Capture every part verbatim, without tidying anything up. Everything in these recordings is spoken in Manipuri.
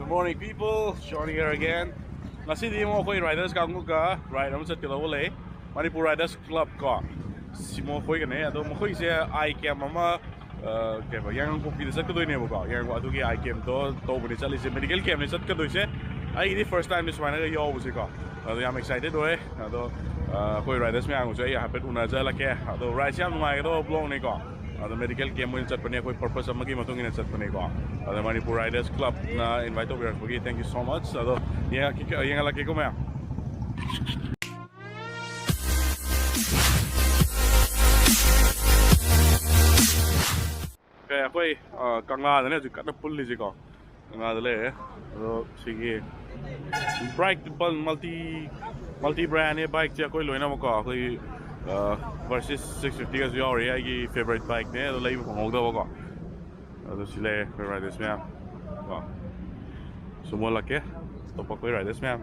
Morning, people. Johnny here again. ꯉꯁꯤꯗꯤ ꯑꯃꯨꯛ ꯑꯩꯈꯣꯏ riders ꯀꯥꯡꯕꯨꯒ ride ꯑꯃ ꯆꯠꯀꯗꯧꯕ ꯂꯩ, Manipur Riders Club ꯀꯣ, ꯁꯤꯃꯣ ꯑꯩꯈꯣꯏꯒꯅꯦ꯫ ꯑꯗꯣ ꯃꯈꯣꯏꯁꯦ eye camp ꯑꯃ, ꯑ, ꯀꯩꯕ, ꯌꯥꯏꯉꯪꯄꯣꯛꯄꯤꯗ ꯆꯠꯀꯗꯣꯏꯅꯦꯕꯀꯣ꯫ ꯌꯥꯏꯉꯪꯄꯣꯛ ꯑꯗꯨꯒꯤ eye campꯇꯣ ꯇꯧꯕꯅꯦ ꯆꯠꯂꯤꯁꯦ, medical campꯅꯦ ꯆꯠꯀꯗꯣꯏꯁꯦ꯫ ꯑꯩꯒꯤꯗꯤ first timeꯅꯦ ꯁꯨꯃꯥꯏꯅꯒ ꯌꯥꯎꯕꯁꯦꯀꯣ, ꯑꯗꯣ ꯌꯥꯝ excited ꯑꯣꯏ꯫ ꯑꯗꯣ, ꯑ, ꯑꯩꯈꯣꯏ riders ꯃꯌꯥꯝꯒꯁꯨ ꯑꯩ ꯍꯥꯏꯐꯦꯠ ꯎꯅꯖꯜꯂꯛꯀꯦ꯫ ꯑꯗꯣ rideꯁꯦ ꯌꯥꯝ ꯅꯨꯡꯉꯥꯏꯒꯗꯕ vlogꯅꯤꯀꯣ꯫ ꯑꯗꯣ medical camp ꯑꯣꯏꯅ ꯆꯠꯄꯅꯦ, ꯑꯩꯈꯣꯏ purpose ꯑꯃꯒꯤ ꯃꯇꯨꯡ ꯏꯟꯅ ꯆꯠꯄꯅꯦꯀꯣ꯫ ꯑꯗꯣ Manipur Riders Clubꯅ invite ꯇꯧꯕꯤꯔꯛꯄꯒꯤ thank you so much꯫ ꯑꯗꯣ ꯌꯦꯡꯉꯛꯀꯦ-, ꯌꯦꯡꯍꯜꯂꯛꯀꯦꯀꯣ ꯃꯌꯥꯝ꯫ Okay, ꯑꯩꯈꯣꯏ, ꯑ, ꯀꯪꯂꯥꯗꯅꯦ ꯍꯧꯖꯤꯛ ꯀꯟꯅ ꯄꯨꯜꯂꯤꯁꯤꯀꯣ꯫ ꯀꯪꯂꯥꯗ ꯂꯩꯔꯦ꯫ ꯑꯗꯣ ꯁꯤꯒꯤ bike multi, multi brandꯅꯦ bikeꯁꯦ ꯑꯩꯈꯣꯏ ꯂꯣꯏꯅꯃꯛꯀꯣ꯫ ꯑꯩꯈꯣꯏꯒꯤ, ꯑ, Versys six fiftyꯒꯁꯨ ꯌꯥꯎꯔꯤ, ꯑꯩꯒꯤ favourite bikeꯅꯦ, ꯑꯗꯣ ꯂꯩꯕ ꯐꯪꯍꯧꯗꯕꯀꯣ꯫ ꯑꯗꯣ ꯁꯤ ꯂꯩꯔꯦ ꯑꯩꯈꯣꯏ riders ꯃꯌꯥꯝ ꯀꯣ꯫ ꯁꯨꯝ ꯑꯣꯜꯂꯛꯀꯦ ꯑꯇꯣꯞꯄ ꯑꯩꯈꯣꯏ riders ꯃꯌꯥꯝ꯫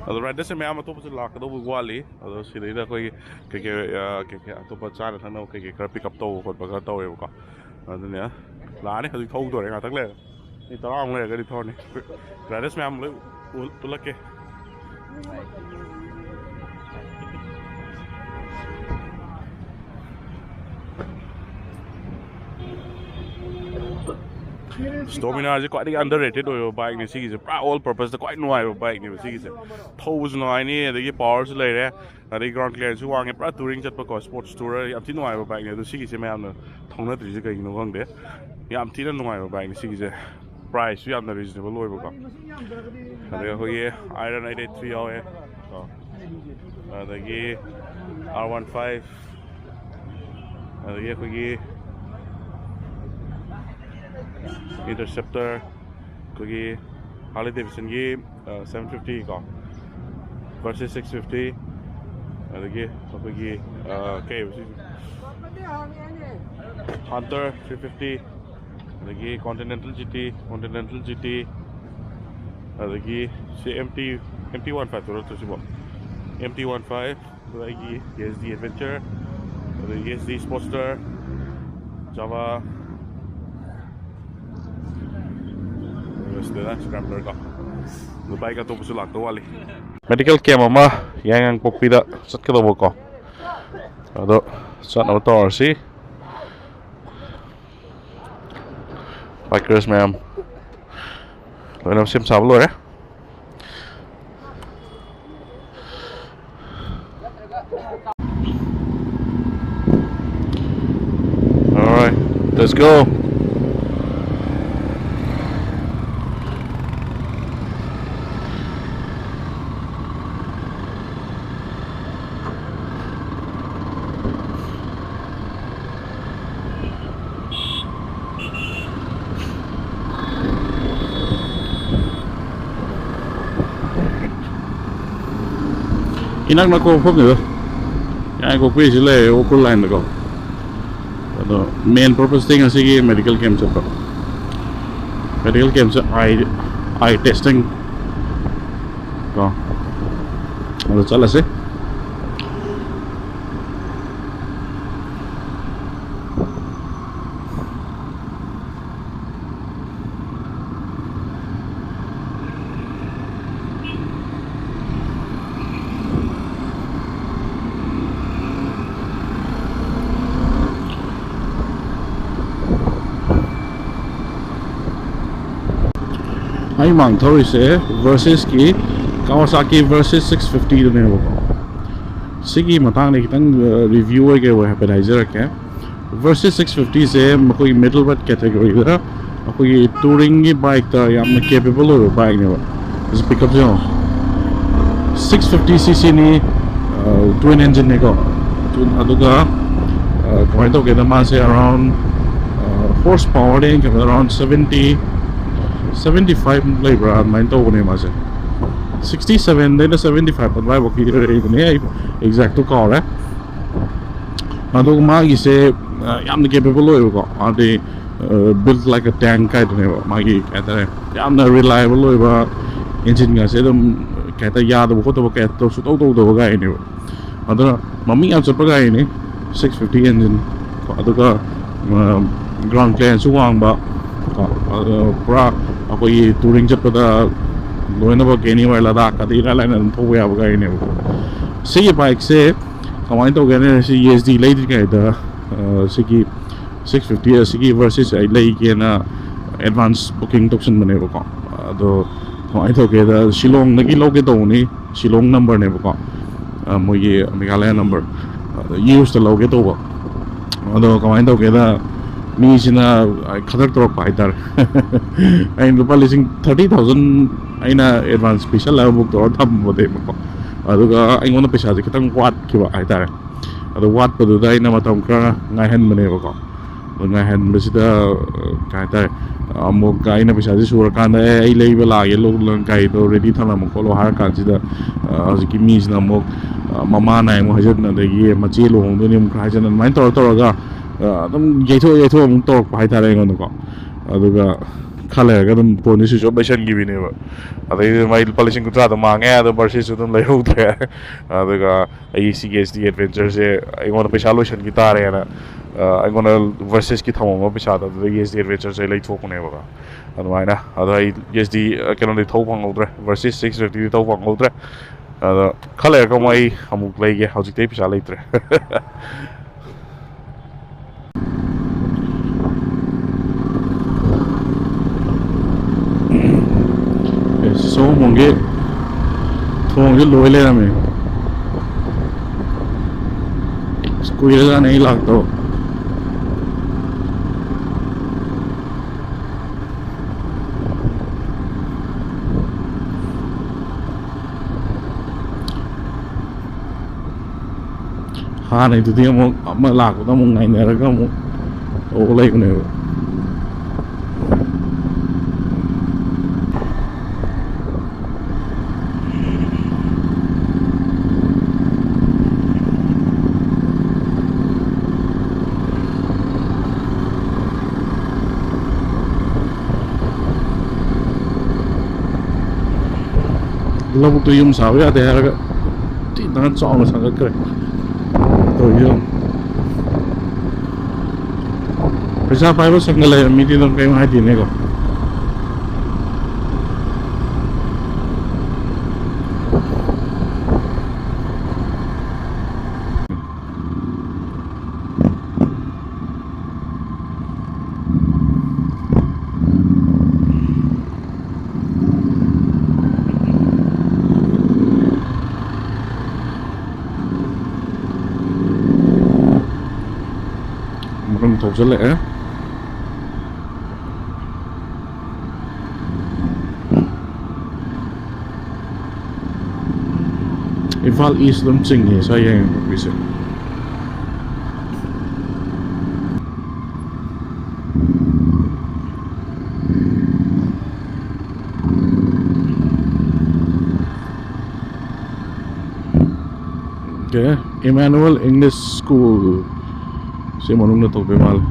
ꯑꯗꯣ riders ꯃꯌꯥꯝ ꯑꯇꯣꯞꯄꯁꯨ ꯂꯥꯛꯀꯗꯧꯕ ꯋꯥꯠꯂꯤ꯫ ꯑꯗꯣ ꯁꯤꯗꯩꯗ ꯑꯩꯈꯣꯏꯒꯤ ꯀꯩꯀꯩ, ꯑ, ꯀꯩꯀꯩ ꯑꯇꯣꯞꯄ ꯆꯥꯅ ꯊꯛꯅꯕ ꯀꯩꯀꯩ ꯈꯔ pick up ꯇꯧꯕ ꯈꯣꯠꯄ ꯈꯔ ꯇꯧꯋꯦꯕꯀꯣ꯫ ꯑꯗꯨꯅꯦ ꯂꯥꯛꯑꯅꯤ, ꯍꯧꯖꯤꯛ ꯊꯧꯗꯣꯔꯦ ꯉꯥꯛꯇꯪ ꯂꯩꯔꯒ꯫ ꯃꯤꯅꯤꯠ ꯇꯔꯥꯃꯨꯛ ꯂꯩꯔꯒꯗꯤ ꯊꯧꯔꯅꯤ꯫ Riders ꯃꯌꯥꯝ ꯂꯣꯏ ꯎ-, ꯎꯠꯂꯛꯀꯦ꯫ Dominarꯁꯦ ꯈ꯭ꯋꯥꯏꯗꯒꯤ underrated ꯑꯣꯏꯕ bikeꯅꯦ ꯁꯤꯒꯤꯁꯦ, ꯄꯨꯔꯥ all purposeꯇ ꯈ꯭ꯋꯥꯏ ꯅꯨꯡꯉꯥꯏꯕ bikeꯅꯦꯕ ꯁꯤꯒꯤꯁꯦ꯫ ꯊꯧꯕꯁꯨ ꯅꯨꯡꯉꯥꯏꯅꯤ, ꯑꯗꯒꯤ powerꯁꯨ ꯂꯩꯔꯦ, ꯑꯗꯒꯤ ground clearanceꯁꯨ ꯋꯥꯡꯉꯦ, ꯄꯨꯔꯥ touring ꯆꯠꯄꯀꯣ, sports tour ꯌꯥꯝ ꯊꯤ ꯅꯨꯡꯉꯥꯏꯕ bikeꯅꯦ꯫ ꯑꯗꯣ ꯁꯤꯒꯤꯁꯦ ꯃꯌꯥꯝꯅ ꯊꯧꯅꯗ꯭ꯔꯤꯁꯦ ꯀꯩꯒꯤꯅꯣ ꯈꯪꯗꯦ, ꯌꯥꯝ ꯊꯤꯅ ꯅꯨꯡꯉꯥꯏꯕ bikeꯅꯦ ꯁꯤꯒꯤꯁꯦ꯫ Priceꯁꯨ ꯌꯥꯝꯅ reasonable ꯑꯣꯏꯕꯀꯣ꯫ ꯑꯗꯩ ꯑꯩꯈꯣꯏꯒꯤ Iron eight eight three ꯌꯥꯎꯋꯦ ꯀꯣ, ꯑꯗꯒꯤ R one five, ꯑꯗꯒꯤ ꯑꯩꯈꯣꯏꯒꯤ Interceptor, ꯑꯩꯈꯣꯏꯒꯤ Harley Davidsonꯒꯤ, ꯑ, seven fifty ꯀꯣ, Versys six fifty, ꯑꯗꯒꯤ ꯑꯩꯈꯣꯏꯒꯤ, ꯑ, ꯀꯩ ꯍꯥꯏꯕ ꯁꯤ? Hunter three fifty, ꯑꯗꯒꯤ Continental G T, Continental G T, ꯑꯗꯒꯤ ꯁꯤ M T, M T one five two ꯅꯠꯇ꯭ꯔꯣ ꯁꯤꯕꯣ? ꯑꯦꯝ ꯇꯤ ꯋꯥꯟ ꯐꯥꯏꯚ, ꯑꯗꯨꯒ ꯑꯩꯒꯤ ꯀꯦ ꯑꯦꯁ ꯗꯤ ꯑꯦꯗꯚꯦꯟꯆꯔ, ꯑꯗꯒꯤ ꯀꯦ ꯑꯦꯁ ꯗꯤ ꯁ꯭ꯄꯣꯔꯠꯁꯇꯔ, ꯖꯥꯋꯥ, ꯑꯗꯨꯒ ꯁꯤꯗꯅ ꯁ꯭ꯀ꯭ꯔꯦꯝꯕ꯭ꯂꯔ ꯀꯣ꯫ ꯑꯗꯨ ꯕꯥꯏꯛ ꯑꯇꯣꯞꯄꯁꯨ ꯂꯥꯛꯇꯧ ꯋꯥꯠꯂꯤ꯫ ꯃꯦꯗꯤꯀꯦꯜ ꯀꯦꯝ ꯑꯃ ꯌꯥꯏꯉꯪꯄꯣꯛꯄꯤꯗ ꯆꯠꯀꯗꯧꯕꯀꯣ꯫ ꯑꯗꯣ ꯆꯠꯅꯕ ꯇꯧꯔꯁꯤ꯫ ꯕꯥꯏꯀꯔꯁ ꯃꯌꯥꯝ ꯂꯣꯏꯅꯃꯛ ꯁꯦꯝ ꯁꯥꯕ ꯂꯣꯏꯔꯦ꯫ All right, let's go. ꯏꯅꯛ ꯅꯛꯄ ꯃꯐꯝꯅꯤꯗ꯫ ꯌꯥꯏꯉꯪꯄꯣꯛꯄꯤꯁꯤ ꯂꯩꯔꯦ, ꯎꯈ꯭ꯔꯨꯜ ꯂꯥꯏꯟꯗꯀꯣ꯫ ꯑꯗꯣ ꯃꯦꯟ ꯄꯔꯄꯁꯇꯤ ꯉꯁꯤꯒꯤ ꯃꯦꯗꯤꯀꯦꯜ ꯀꯦꯝ ꯆꯠꯄ꯫ ꯃꯦꯗꯤꯀꯦꯜ ꯀꯦꯝꯁꯦ ꯑꯥꯏ, ꯑꯥꯏ ꯇꯦꯁꯇꯤꯡ ꯀꯣ꯫ ꯑꯗꯣ ꯆꯠꯂꯁꯤ꯫ ꯑꯩ ꯃꯥꯡ ꯊꯧꯔꯤꯁꯦ ꯚꯔꯁꯦꯁꯀꯤ, ꯀꯥꯋꯥꯁꯥꯀꯤ ꯚꯔꯁꯦꯁ ꯁꯤꯛꯁ ꯐꯤꯐꯇꯤꯗꯨꯅꯦꯕꯀꯣ꯫ ꯁꯤꯒꯤ ꯃꯇꯥꯡꯗ ꯈꯤꯇꯪ ꯔꯤꯚ꯭ꯌꯨ ꯑꯣꯏ ꯀꯩ ꯑꯣꯏ ꯍꯥꯏꯐꯦꯠ ꯍꯥꯏꯖꯔꯛꯀꯦ꯫ ꯚꯔꯁꯦꯁ ꯁꯤꯛꯁ ꯐꯤꯐꯇꯤꯁꯦ ꯃꯈꯣꯏꯒꯤ ꯃꯤꯗꯜ ꯋꯦꯠ ꯀꯦꯇꯦꯒꯣꯔꯤꯗ ꯑꯩꯈꯣꯏꯒꯤ ꯇꯨꯔꯤꯡꯒꯤ ꯕꯥꯏꯛꯇ ꯌꯥꯝꯅ ꯀꯦꯄꯦꯕꯜ ꯑꯣꯏꯕ ꯕꯥꯏꯛꯅꯦꯕ꯫ ꯄꯤꯛꯑꯞꯁꯦ ꯌꯦꯡꯉꯣ, ꯁꯤꯛꯁ ꯐꯤꯐꯇꯤ ꯁꯤ ꯁꯤꯅꯤ, ꯇ꯭ꯋꯤꯟ ꯏꯟꯖꯤꯟꯅꯤꯀꯣ꯫ ꯑꯗꯨꯒ ꯑ, ꯀꯃꯥꯏꯅ ꯇꯧꯒꯦꯗ, ꯃꯥꯁꯦ ꯑꯔꯥꯎꯟ ꯍꯣꯔꯁ ꯄꯥꯋꯔꯗ ꯌꯦꯡꯈꯤꯕꯗ ꯑꯔꯥꯎꯟ ꯁꯕꯦꯟꯇꯤ, ꯁꯕꯦꯟꯇꯤ ꯐꯥꯏꯚ ꯂꯩꯕ꯭ꯔꯥ, ꯑꯗꯨꯃꯥꯏꯅ ꯇꯧꯕꯅꯦ ꯃꯥꯁꯦ꯫ ꯁꯤꯛꯁꯇꯤ ꯁꯦꯚꯦꯟꯗꯩꯅ ꯁꯕꯦꯟꯇꯤ ꯐꯥꯏꯚ ꯑꯗꯨꯋꯥꯏꯐꯥꯎꯀꯤ ꯂꯩꯕꯅꯦ, ꯑꯩ ꯑꯦꯛꯖꯦꯛꯇꯣ ꯀꯥꯎꯔꯦ꯫ ꯑꯗꯨꯒ ꯃꯥꯒꯤꯁꯦ ꯑ, ꯌꯥꯝꯅ ꯀꯦꯄꯦꯕꯜ ꯑꯣꯏꯕꯀꯣ, ꯃꯥꯗꯤ built like a tank ꯍꯥꯏꯗꯨꯅꯦꯕ꯫ ꯃꯥꯒꯤ ꯀꯩ ꯍꯥꯏꯇꯥꯔꯦ, ꯌꯥꯝꯅ ꯔꯤꯂꯥꯏꯕꯜ ꯑꯣꯏꯕ ꯏꯟꯖꯤꯟꯒꯁꯦ ꯑꯗꯨꯝ ꯀꯩ ꯍꯥꯏꯇꯥꯔꯦ, ꯌꯥꯗꯕ ꯈꯣꯠꯇꯕ ꯀꯌꯥ ꯇꯧ-, ꯁꯨꯇꯧ ꯇꯧꯗꯕ ꯒꯥꯔꯤꯅꯦꯕ꯫ ꯑꯗꯨꯅ ꯃꯃꯤꯡ ꯌꯥꯝ ꯆꯠꯄ ꯒꯥꯔꯤꯅꯤ, ꯁꯤꯛꯁ ꯐꯤꯐꯇꯤ ꯑꯦꯟꯖꯤꯟ꯫ ꯑꯗꯨꯒ, ꯑ, ꯒ꯭ꯔꯥꯎꯟ ꯀ꯭ꯂꯤꯌꯥꯔꯦꯟꯁꯁꯨ ꯋꯥꯡꯕ꯫ ꯀꯣ, ꯑ, ꯄꯨꯔꯥ ꯑꯩꯈꯣꯏꯒꯤ ꯇꯨꯔꯤꯡ ꯆꯠꯄꯗ ꯂꯣꯏꯅꯃꯛ ꯑꯦꯅꯤꯋꯦꯔ, ꯂꯗꯥꯈ ꯑꯗꯩ ꯏꯔꯥꯏ ꯂꯥꯏꯅ ꯑꯗꯨꯝ ꯊꯧꯕ ꯌꯥꯕ ꯒꯥꯔꯤꯅꯦꯕꯀꯣ꯫ ꯁꯤꯒꯤ ꯕꯥꯏꯛꯁꯦ ꯀꯃꯥꯏꯅ ꯇꯧꯒꯦ ꯍꯥꯏꯅ, ꯁꯤ ꯌꯦꯁ ꯗꯤ ꯂꯩꯗ꯭ꯔꯤꯉꯩꯗ, ꯑ, ꯁꯤꯒꯤ ꯁꯤꯛꯁ ꯐꯤꯐꯇꯤ ꯑꯁꯤꯒꯤ ꯚꯔꯁꯦꯁꯁꯦ ꯑꯩ ꯂꯩꯒꯦꯅ ꯑꯦꯗꯚꯥꯟꯁ ꯕꯨꯀꯤꯡ ꯇꯧꯁꯟꯕꯅꯦꯕꯀꯣ꯫ ꯑꯗꯣ ꯀꯃꯥꯏꯅ ꯇꯧꯒꯦꯗ, ꯁꯤꯂꯣꯡꯗꯒꯤ ꯂꯧꯒꯦ ꯇꯧꯕꯅꯤ, ꯁꯤꯂꯣꯡ ꯅꯝꯕꯔꯅꯦꯕꯀꯣ, ꯑ, ꯃꯣꯏꯒꯤ ꯃꯦꯘꯥꯂꯌꯥ ꯅꯝꯕꯔ꯫ ꯑꯗ ꯌꯨ ꯑꯦꯁꯇ ꯂꯧꯒꯦ ꯇꯧꯕ꯫ ꯑꯗꯣ ꯀꯃꯥꯏꯅ ꯇꯧꯒꯦꯗ, ꯃꯤꯁꯤꯅ ꯈꯗꯔ ꯇꯧꯔꯛꯄ ꯍꯥꯏꯇꯥꯔꯦ꯫ ꯑꯩꯅ ꯂꯨꯄꯥ ꯂꯤꯁꯤꯡ ꯊꯥꯔꯇꯤ ꯊꯥꯎꯖꯟ ꯑꯩꯅ ꯑꯦꯗꯚꯥꯟꯁ ꯄꯤꯁꯜꯂꯒ ꯕꯨꯛ ꯇꯧꯔꯒ ꯊꯝꯕꯅꯦꯕꯀꯣ꯫ ꯑꯗꯨꯒ ꯑꯩꯉꯣꯟꯗ ꯄꯩꯁꯥꯁꯦ ꯈꯤꯇꯪ ꯋꯥꯠꯈꯤꯕ ꯍꯥꯏꯇꯥꯔꯦ꯫ ꯑꯗꯣ ꯋꯥꯠꯄꯗꯨꯗ ꯑꯩꯅ ꯃꯇꯝ ꯈꯔ ꯉꯥꯏꯍꯟꯕꯅꯦꯕꯀꯣ꯫ ꯑꯗꯣ ꯉꯥꯏꯍꯟꯕꯁꯤꯗ, ꯑ, ꯀꯩ ꯍꯥꯏꯇꯥꯔꯦ, ꯑꯃꯨꯛ ꯑꯩꯅ ꯄꯩꯁꯥꯁꯦ ꯁꯨꯔꯀꯥꯟꯗ, "ꯑꯦ, ꯑꯩ ꯂꯩꯕ ꯂꯥꯛꯑꯒꯦ, ꯂꯧ-, ꯅꯪ ꯒꯥꯔꯤꯗꯣ ꯔꯦꯗꯤ ꯊꯝꯂꯝꯃꯣ ꯈꯣꯠꯂꯣ" ꯍꯥꯏꯔ ꯀꯥꯟꯁꯤꯗ, ꯑ, ꯍꯧꯖꯤꯛꯀꯤ ꯃꯤꯁꯤꯅ ꯑꯃꯨꯛ, ꯑ, ꯃꯃꯥ ꯅꯥꯏ ꯑꯃꯨꯛ ꯍꯥꯏꯖꯤꯟ, ꯑꯗꯒꯤ ꯃꯆꯦ ꯂꯨꯍꯣꯡꯗꯣꯏꯅꯤ ꯑꯃꯨꯛ ꯈꯔ ꯍꯥꯏꯖꯤꯟ, ꯑꯗꯨꯃꯥꯏꯅ ꯇꯧꯔ ꯇꯧꯔꯒ, ꯑ, ꯑꯗꯨꯝ ꯌꯩꯊꯣꯛ ꯌꯩꯊꯣꯛ ꯑꯃꯨꯛ ꯇꯧꯔꯛꯄ ꯍꯥꯏꯇꯥꯔꯦ ꯑꯩꯉꯣꯟꯗꯀꯣ꯫ ꯑꯗꯨꯒ ꯈꯔ ꯂꯩꯔꯒ ꯑꯗꯨꯝ ꯐꯣꯟꯁꯦ ꯁ꯭ꯋꯤꯆ ꯑꯣꯐ ꯂꯩꯁꯟꯈꯤꯕꯤꯅꯦꯕ꯫ ꯑꯗꯩꯗꯤ ꯃꯥꯏ ꯂꯨꯄꯥ ꯂꯤꯁꯤꯡ ꯀꯨꯟꯊ꯭ꯔꯥꯗꯣ ꯃꯥꯡꯉꯦ, ꯑꯗꯣ ꯚꯔꯁꯦꯁꯁꯨ ꯑꯗꯨꯝ ꯂꯩꯍꯧꯗ꯭ꯔꯦ꯫ ꯑꯗꯨꯒ ꯑꯩꯒꯤ ꯁꯤꯒꯤ ꯑꯦꯁ ꯗꯤ ꯑꯦꯗꯚꯦꯟꯆꯔꯁꯦ ꯑꯩꯉꯣꯟꯗ ꯄꯩꯁꯥ ꯂꯣꯏꯁꯟꯈꯤ ꯇꯥꯔꯦꯅ, ꯑ, ꯑꯩꯉꯣꯟꯗ ꯚꯔꯁꯦꯁꯀꯤ ꯊꯝꯃꯝꯕ ꯄꯩꯁꯥꯗꯣ ꯑꯗꯨꯗꯒꯤ ꯑꯦꯁ ꯗꯤ ꯑꯦꯗꯚꯦꯟꯆꯔꯁꯦ ꯑꯩ ꯂꯩꯊꯣꯛꯄꯅꯦꯕꯀꯣ꯫ ꯑꯗꯨꯃꯥꯏꯅ꯫ ꯑꯗꯣ ꯑꯩ ꯑꯦꯁ ꯗꯤ, ꯑ, ꯀꯩꯅꯣꯗꯤ ꯊꯧꯕ ꯐꯪꯍꯧꯗ꯭ꯔꯦ, ꯚꯔꯁꯦꯁ ꯁꯤꯛꯁ ꯐꯤꯐꯇꯤꯗꯤ ꯊꯧꯕ ꯐꯪꯍꯧꯗ꯭ꯔꯦ꯫ ꯑꯗꯣ ꯈꯔ ꯂꯩꯔꯒ ꯑꯃꯨꯛ ꯑꯩ ꯑꯃꯨꯛ ꯂꯩꯒꯦ, ꯍꯧꯖꯤꯛꯇꯤ ꯑꯩ ꯄꯩꯁꯥ ꯂꯩꯇ꯭ꯔꯦ꯫ ꯑꯦ, ꯁꯣꯝꯂꯣꯝꯒꯤ ꯊꯣꯡꯁꯦ ꯂꯣꯏ ꯂꯩꯔꯝꯃꯦ꯫ ꯑꯁ, ꯀꯨꯏꯔꯖꯥꯠꯅꯤ ꯑꯩ ꯂꯥꯛꯇꯕ꯫ ꯍꯥꯟꯅꯩꯗꯨꯗꯤ ꯑꯃꯨꯛ ꯑꯃ ꯂꯥꯛꯄꯗ ꯑꯃꯨꯛ ꯉꯥꯏꯅꯔꯒ ꯑꯃꯨꯛ ꯇꯧ ꯂꯩꯕꯅꯦꯕ꯫ ꯂꯧꯕꯨꯛꯇ ꯌꯨꯝ ꯁꯥꯕ ꯌꯥꯗꯦ ꯍꯥꯏꯔꯒ ꯊꯤ ꯇꯥꯅ ꯆꯥꯎꯅ ꯁꯥꯒꯠꯈ꯭ꯔꯦ꯫ ꯇꯧꯔꯤꯁꯦ ꯌꯦꯡꯉꯨ꯫ ꯄꯩꯁꯥ ꯄꯥꯏꯕ ꯁꯪꯒ ꯂꯩꯕ ꯃꯤꯗꯤ ꯑꯗꯨꯝ ꯀꯔꯤꯝ ꯍꯥꯏꯗꯦꯅꯦꯀꯣ꯫ ꯃꯔꯝ ꯊꯣꯛꯆꯜꯂꯛꯑꯦ꯫ ꯏꯝꯐꯥꯜ ꯏꯁ ꯑꯗꯨꯝ ꯆꯤꯡꯉꯦ ꯁ꯭ꯋꯥꯏ ꯌꯥꯏꯉꯪꯄꯣꯛꯄꯤꯁꯦ꯫ Okay, Emmanuel English School ꯁꯤ ꯃꯅꯨꯡꯗ ꯇꯧꯗꯣꯏ ꯃꯥꯜꯂꯦ꯫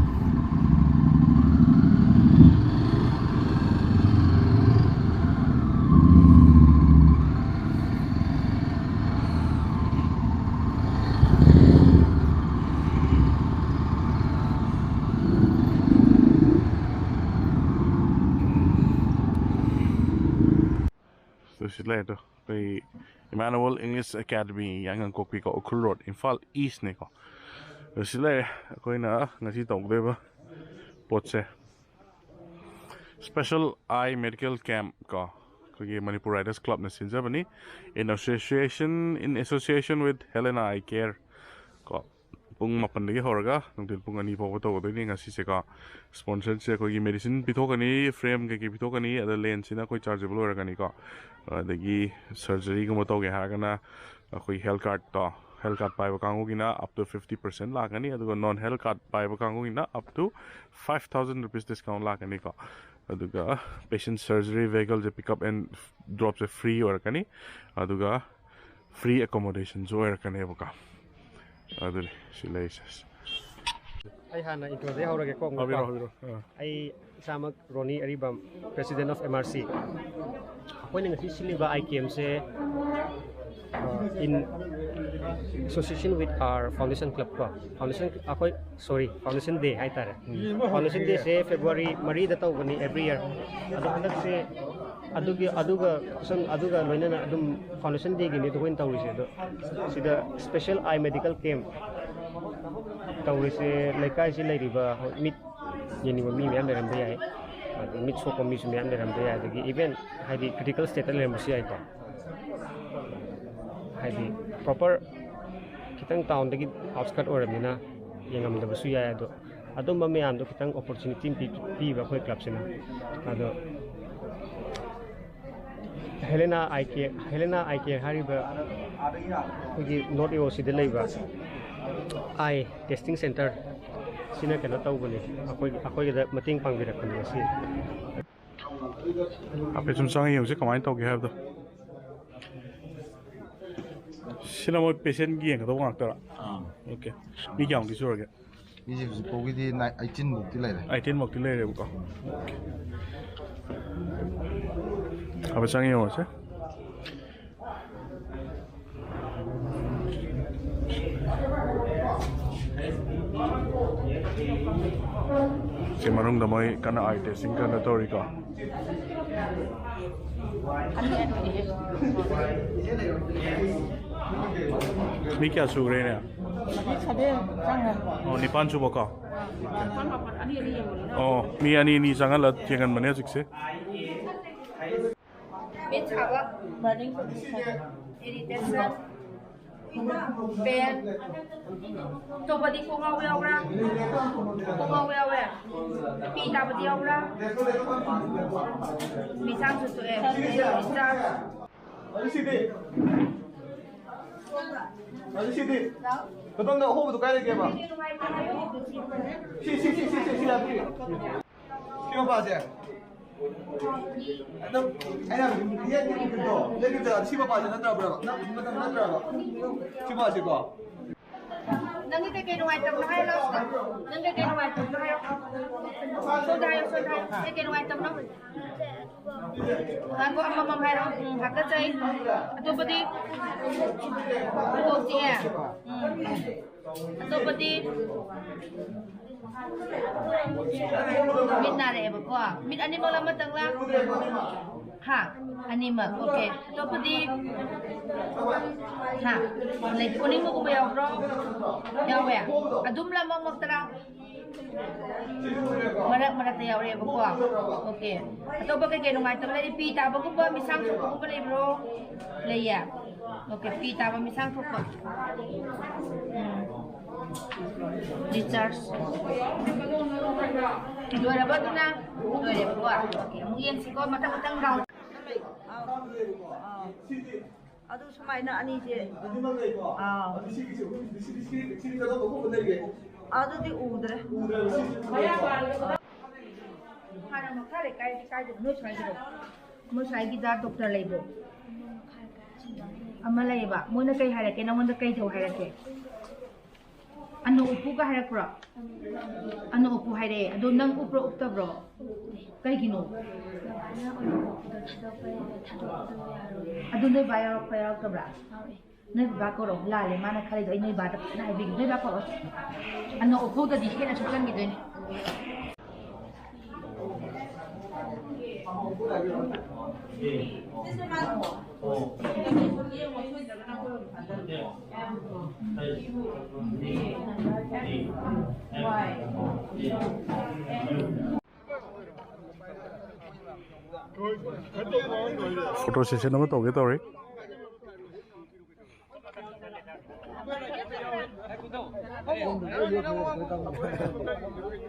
ꯁꯤ ꯂꯩꯔꯦ ꯑꯗꯣ, ꯑꯩꯈꯣꯏ Emmanuel English Academy, ꯌꯥꯏꯉꯪꯄꯣꯛꯄꯤꯀꯣ, ꯎꯈ꯭ꯔꯨꯜ ꯔꯣꯗ, ꯏꯝꯐꯥꯜ ꯏꯁꯅꯦꯀꯣ꯫ ꯑꯗꯣ ꯁꯤ ꯂꯩꯔꯦ ꯑꯩꯈꯣꯏꯅ ꯉꯁꯤ ꯇꯧꯒꯗꯣꯏꯕ ꯄꯣꯠꯁꯦ꯫ Special Eye Medical Camp ꯀꯣ, ꯑꯩꯈꯣꯏꯒꯤ Manipur ꯔꯥꯏꯗꯔꯁ ꯀ꯭ꯂꯕꯅ ꯁꯤꯟꯖꯕꯅꯤ, in association, in association with Helena Eye Care ꯀꯣ꯫ ꯄꯨꯡ ꯃꯥꯄꯟꯗꯒꯤ ꯍꯧꯔꯒ ꯅꯨꯡꯊꯤꯜ ꯄꯨꯡ ꯑꯅꯤ ꯐꯥꯎꯕ ꯇꯧꯒꯗꯣꯏꯅꯤ꯫ ꯉꯁꯤꯁꯦꯀꯣ, ꯁ꯭ꯄꯣꯟꯁꯔꯁꯦ ꯑꯩꯈꯣꯏꯒꯤ ꯃꯦꯗꯤꯁꯤꯟ ꯄꯤꯊꯣꯛꯀꯅꯤ, ꯐ꯭ꯔꯦꯝ ꯀꯩꯀꯩ ꯄꯤꯊꯣꯛꯀꯅꯤ, ꯑꯗ ꯂꯦꯟꯁꯁꯤꯅ ꯑꯩꯈꯣꯏ ꯆꯥꯔꯖꯦꯕꯜ ꯑꯣꯏꯔꯛꯀꯅꯤꯀꯣ꯫ ꯑꯗꯒꯤ ꯁꯔꯖꯔꯤꯒꯨꯝꯕ ꯇꯧꯒꯦ ꯍꯥꯏꯔꯒꯅ ꯑꯩꯈꯣꯏ ꯍꯦꯜꯊ ꯀꯥꯔꯠꯇꯣ, ꯍꯦꯜꯊ ꯀꯥꯔꯠ ꯄꯥꯏꯕ ꯀꯥꯡꯕꯨꯒꯤꯅ up to fifty percent ꯂꯥꯛꯀꯅꯤ, ꯑꯗꯨꯒ ꯅꯣꯟ ꯍꯦꯜꯊ ꯀꯥꯔꯠ ꯄꯥꯏꯕ ꯀꯥꯡꯕꯨꯒꯤꯅ up to five thousand rupees discount ꯂꯥꯛꯀꯅꯤꯀꯣ꯫ ꯑꯗꯨꯒ ꯄꯦꯁꯦꯟ ꯁꯔꯖꯔꯤ ꯚꯦꯍꯤꯀꯜꯁꯦ, ꯄꯤꯛ ꯑꯞ ꯑꯦꯟ ꯗ꯭ꯔꯣꯞꯁꯦ ꯐ꯭ꯔꯤ ꯑꯣꯏꯔꯛꯀꯅꯤ, ꯑꯗꯨꯒ ꯐ꯭ꯔꯤ ꯑꯦꯀꯣꯃꯣꯗꯦꯁꯟꯁꯨ ꯑꯣꯏꯔꯛꯀꯅꯦꯕꯀꯣ꯫ ꯑꯗꯨꯅꯤ ꯁꯤ ꯂꯩꯔꯤꯁꯦ꯫ ꯑꯩ ꯍꯥꯟꯅ ꯏꯟꯇ꯭ꯔꯣꯗꯩ ꯍꯧꯔꯒꯦꯀꯣ, ꯑꯃꯨꯛꯀꯣ꯫ ꯍꯧꯕꯤꯔꯣ, ꯍꯧꯕꯤꯔꯣ꯫ ꯑꯥ꯫ ꯑꯩ ꯏꯁꯥꯃꯛ ꯔꯣꯅꯤ ꯑꯔꯤꯕꯝ, President of M R C꯫ ꯑꯩꯈꯣꯏꯅ ꯉꯁꯤ ꯁꯤꯜꯂꯤꯕ ꯑꯥꯏ ꯀꯦ ꯑꯦꯝꯁꯦ, uh, in association with our foundation club ꯀꯣ, foundation, ꯑꯩꯈꯣꯏ, sorry, foundation day ꯍꯥꯏꯇꯥꯔꯦ. Foundation day ꯁꯦ February ꯃꯔꯤꯗ ꯇꯧꯕꯅꯤ every year. ꯑꯗꯣ ꯍꯟꯗꯛꯁꯦ ꯑꯗꯨꯒꯤ, ꯑꯗꯨꯒ ꯁꯨꯝ, ꯑꯗꯨꯒ ꯂꯣꯏꯅꯅ ꯑꯗꯨꯝ foundation day ꯒꯤꯅꯤ ꯑꯩꯈꯣꯏꯅ ꯇꯧꯔꯤꯁꯦ. ꯑꯗꯣ ꯁꯤꯗ special eye medical camp ꯇꯧꯔꯤꯁꯦ. ꯂꯩꯀꯥꯏꯁꯤ ꯂꯩꯔꯤꯕ, ꯍꯣꯏ, ꯃꯤꯠ ꯌꯦꯡꯅꯤꯡꯕ ꯃꯤ ꯃꯌꯥꯝ ꯂꯩꯔꯝꯕ ꯌꯥꯏ, ꯑꯗꯨ ꯃꯤꯠ ꯁꯣꯛꯄ ꯃꯤꯁꯨ ꯃꯌꯥꯝ ꯂꯩꯔꯝꯕ ꯌꯥꯏ, ꯑꯗꯒꯤ even ꯍꯥꯏꯗꯤ critical state ꯇ ꯂꯩꯔꯝꯕꯁꯨ ꯌꯥꯏꯀꯣ. ꯍꯥꯏꯗꯤ proper ꯈꯤꯇꯪ town ꯗꯒꯤ outskirt ꯑꯣꯏꯔꯕꯅꯤꯅ ꯌꯦꯡꯉꯝꯗꯕꯁꯨ ꯌꯥꯏ. ꯑꯗꯣ ꯑꯗꯨꯝꯕ ꯃꯌꯥꯝꯗꯣ ꯈꯤꯇꯪ opportunity ꯄꯤ-, ꯄꯤꯕ ꯑꯩꯈꯣꯏ club ꯁꯤꯅ. ꯑꯗꯣ ꯍꯦꯂꯦꯅꯥ ꯑꯥꯏ ꯀꯦ, ꯍꯦꯂꯦꯅꯥ ꯑꯥꯏ ꯀꯦ ꯍꯥꯏꯔꯤꯕ ꯑꯩꯈꯣꯏꯒꯤ North A O C ꯗ ꯂꯩꯕ eye testing centre ꯁꯤꯅ ꯀꯩꯅꯣ ꯇꯧꯕꯅꯤ, ꯑꯩꯈꯣꯏ, ꯑꯩꯈꯣꯏꯒꯤꯗ ꯃꯇꯦꯡ ꯄꯥꯡꯕꯤꯔꯛꯄꯅꯤ ꯉꯁꯤ. ꯍꯥꯏꯐꯦꯠ ꯁꯨꯝ ꯆꯪꯉ ꯌꯦꯡꯉꯨꯁꯦ, ꯀꯃꯥꯏꯅ ꯇꯧꯒꯦ ꯍꯥꯏꯕꯗꯣ. ꯁꯤꯅ ꯃꯣꯏ patient ꯒꯤ ꯌꯦꯡꯒꯗꯧꯕ ꯉꯥꯛꯇꯔꯥ? ꯑꯥ꯫ Okay. ꯃꯤ ꯀꯌꯥꯃꯨꯛꯇꯤ ꯁꯨꯔꯒꯦ? ꯃꯤꯁꯦ ꯍꯧꯖꯤꯛ ꯐꯥꯎꯒꯤꯗꯤ ꯅꯥꯏ-, eighteen ꯃꯨꯛꯇꯤ ꯂꯩꯔꯦ꯫ Eighteen ꯃꯨꯛꯇꯤ ꯂꯩꯔꯦꯕꯀꯣ꯫ Okay. ꯍꯥꯏꯐꯦꯠ ꯆꯪꯉ ꯌꯦꯡꯉꯨꯔꯁꯦ꯫ ꯁꯤ ꯃꯅꯨꯡꯗ ꯃꯣꯏ ꯀꯟꯅ eye testing ꯀꯟꯅ ꯇꯧꯔꯤꯀꯣ꯫ ꯃꯤ ꯀꯌꯥ ꯁꯨꯈ꯭ꯔꯦꯅꯦ? ꯍꯧꯖꯤꯛ seven ꯆꯪꯉꯦ꯫ ꯑꯣ, ꯅꯤꯄꯥꯟ ꯁꯨꯕꯀꯣ? ꯅꯤꯄꯥꯟ ꯃꯥꯄꯟ, ꯑꯅꯤ ꯑꯅꯤ ꯌꯦꯡꯕꯅꯤꯅ꯫ ꯑꯣ, ꯃꯤ ꯑꯅꯤ ꯑꯅꯤ ꯆꯪꯍꯜꯂ ꯌꯦꯡꯍꯟꯕꯅꯦ ꯍꯧꯖꯤꯛꯁꯦ꯫ ꯃꯤꯠ ꯁꯥꯕ꯫ Burning condition꯫ Irritation꯫ Pain꯫ ꯑꯇꯣꯞꯄꯗꯤ ꯀꯣꯛ ꯉꯥꯎꯕ ꯌꯥꯎꯕ꯭ꯔꯥ? ꯀꯣꯛ ꯉꯥꯎꯕ ꯌꯥꯎꯋꯦ꯫ ꯄꯤ ꯇꯥꯕꯗꯤ ꯌꯥꯎꯕ꯭ꯔꯥ? ꯃꯤꯆꯥꯡꯁꯨ ꯊꯣꯛꯑꯦ꯫ ꯆꯥꯛ꯫ ꯑꯗꯨ ꯁꯤꯗꯤ? ꯑꯗꯨ ꯁꯤꯗꯤ? ꯅꯇꯣꯝꯗ ꯑꯍꯣꯕꯗꯣ ꯀꯥꯏ ꯂꯩꯒꯦꯕ? ꯁꯤ, ꯁꯤ, ꯁꯤ, ꯁꯤ, ꯁꯤ, ꯁꯤ ꯌꯥꯗ꯭ꯔꯤ? ꯁꯤ ꯃꯄꯥꯁꯦ? ꯑꯗꯨꯝ ꯑꯩꯅ ꯌꯦꯠ ꯌꯦꯠꯈꯤꯕꯗꯣ, ꯌꯦꯠꯈꯤꯕꯗꯣ ꯁꯤ ꯃꯄꯥꯁꯦ ꯅꯠꯇ꯭ꯔꯕ꯭ꯔꯕ? ꯅꯠ-, ꯅꯠꯇ꯭ꯔꯕ? ꯁꯤ ꯃꯄꯥꯁꯦꯀꯣ? ꯅꯪꯒꯤ ꯀꯩꯀꯩ ꯅꯨꯡꯉꯥꯏꯇꯕꯅꯣ ꯍꯥꯏꯔꯣ ꯂꯥꯎ ꯁꯤꯗ꯫ ꯅꯪ ꯀꯩꯀꯩ ꯅꯨꯡꯉꯥꯏꯇꯕꯅꯣ ꯍꯥꯏꯔꯣ꯫ ꯁꯣꯝꯗ ꯍꯥꯏꯌꯣ, ꯁꯣꯝꯗ ꯍꯥꯏꯌꯣ꯫ ꯀꯩꯀꯩ ꯅꯨꯡꯉꯥꯏꯇꯕꯅꯣ? ꯉꯥꯏꯈꯣ, ꯑꯃꯃꯝ ꯍꯥꯏꯔꯣ꯫ ꯎꯝ, ꯍꯥꯀꯠꯆꯩ꯫ ꯑꯇꯣꯞꯄꯗꯤ? ꯀꯣꯛ ꯆꯤꯛꯑꯦ꯫ ꯎꯝ꯫ ꯑꯇꯣꯞꯄꯗꯤ? ꯃꯤꯠ ꯅꯥꯔꯛꯑꯦꯕꯀꯣ꯫ ꯃꯤꯠ ꯑꯅꯤꯃꯛ ꯑꯃꯇꯪꯂꯥ? ꯍꯥ? ꯑꯅꯤꯃꯛ꯫ ꯑꯣꯀꯦ꯫ ꯑꯇꯣꯞꯄꯗꯤ? ꯍꯥ? ꯂꯩ, ꯑꯣꯅꯤꯡꯕꯒꯨꯝꯕ ꯌꯥꯎꯕ꯭ꯔꯣ? ꯌꯥꯎꯋꯦ꯫ ꯑꯗꯨꯝ ꯂꯃꯛꯃꯛꯇꯔꯥ? ꯃꯔꯛ ꯃꯔꯛꯇ ꯌꯥꯎꯔꯛꯑꯦꯕꯀꯣ꯫ ꯑꯣꯀꯦ꯫ ꯑꯇꯣꯞꯄ ꯀꯩꯀꯩ ꯅꯨꯡꯉꯥꯏꯇꯕ ꯂꯩꯔꯤ? ꯄꯤ ꯇꯥꯕꯒꯨꯝꯕ, ꯃꯤꯁꯥꯡ ꯊꯣꯛꯄꯒꯨꯝꯕ ꯂꯩꯕ꯭ꯔꯣ? ꯂꯩꯌꯦ꯫ ꯑꯣꯀꯦ, ꯄꯤ ꯇꯥꯕ, ꯃꯤꯁꯥꯡ ꯊꯣꯛꯄ꯫ ꯎꯝ꯫ ꯗꯤꯁꯆꯥꯔꯖ꯫ ꯂꯣꯏꯔꯕ ꯑꯗꯨꯅ? ꯂꯣꯏꯔꯦꯕꯀꯣ꯫ ꯑꯣꯀꯦ, ꯑꯃꯨꯛ ꯌꯦꯡꯁꯤꯀꯣ, ꯃꯊꯪ ꯃꯊꯪ ꯔꯥꯎꯟ꯫ ꯑꯥꯎ꯫ ꯑꯥꯎ꯫ ꯑꯗꯨ ꯁꯨꯃꯥꯏꯅ ꯑꯅꯤꯁꯦ꯫ ꯑꯥꯎ꯫ ꯑꯗꯨꯗꯤ ꯎꯗ꯭ꯔꯦ꯫ ꯍꯥꯟꯅ ꯃꯈꯥ ꯂꯩꯀꯥꯏꯗꯤ ꯀꯥꯏꯗꯅꯣ? ꯅꯣꯏ ꯁ꯭ꯋꯥꯏꯒꯤꯗꯣ? ꯃꯣꯏ ꯁ꯭ꯋꯥꯏꯒꯤꯗ ꯗꯣꯛꯇꯔ ꯂꯩꯕ꯭ꯔꯣ? ꯑꯃ ꯂꯩꯌꯦꯕ꯫ ꯃꯣꯏꯅ ꯀꯩ ꯍꯥꯏꯔꯛꯀꯦ? ꯅꯪꯉꯣꯟꯗ ꯀꯩ ꯇꯧ ꯍꯥꯏꯔꯛꯀꯦ? ꯑꯅꯣꯛ ꯎꯞꯄꯨꯒ ꯍꯥꯏꯔꯛꯄ꯭ꯔꯣ? ꯑꯅꯣꯛ ꯎꯞꯄꯨ ꯍꯥꯏꯔꯛꯑꯦ꯫ ꯑꯗꯣ ꯅꯪ ꯎꯞꯄ꯭ꯔꯣ ꯎꯞꯇꯕ꯭ꯔꯣ? ꯀꯩꯒꯤꯅꯣ? ꯑꯗꯨ ꯅꯣꯏ ꯕꯥ ꯌꯥꯎꯔꯛꯄ ꯌꯥꯎꯔꯛꯇꯕ꯭ꯔꯥ? ꯅꯣꯏ ꯕꯕꯥ ꯀꯧꯔꯣ꯫ ꯂꯥꯜꯂꯦ ꯃꯥꯅ ꯈꯜꯂꯤꯗꯣ꯫ ꯑꯩ ꯅꯣꯏ ꯕꯥꯗ ꯐꯖꯅ ꯍꯥꯏꯕꯤꯒꯦ꯫ ꯅꯣꯏ ꯕꯥ ꯀꯧꯔꯣ꯫ ꯑꯅꯣꯛ ꯎꯞꯐꯧꯗꯗꯤ ꯍꯦꯟꯅ ꯁꯣꯛꯆꯟꯈꯤꯗꯣꯏꯅꯦ꯫ ꯐꯣꯇꯣ ꯁꯦꯁꯟ ꯑꯃ ꯇꯧꯒꯦ ꯇꯧꯔꯤ꯫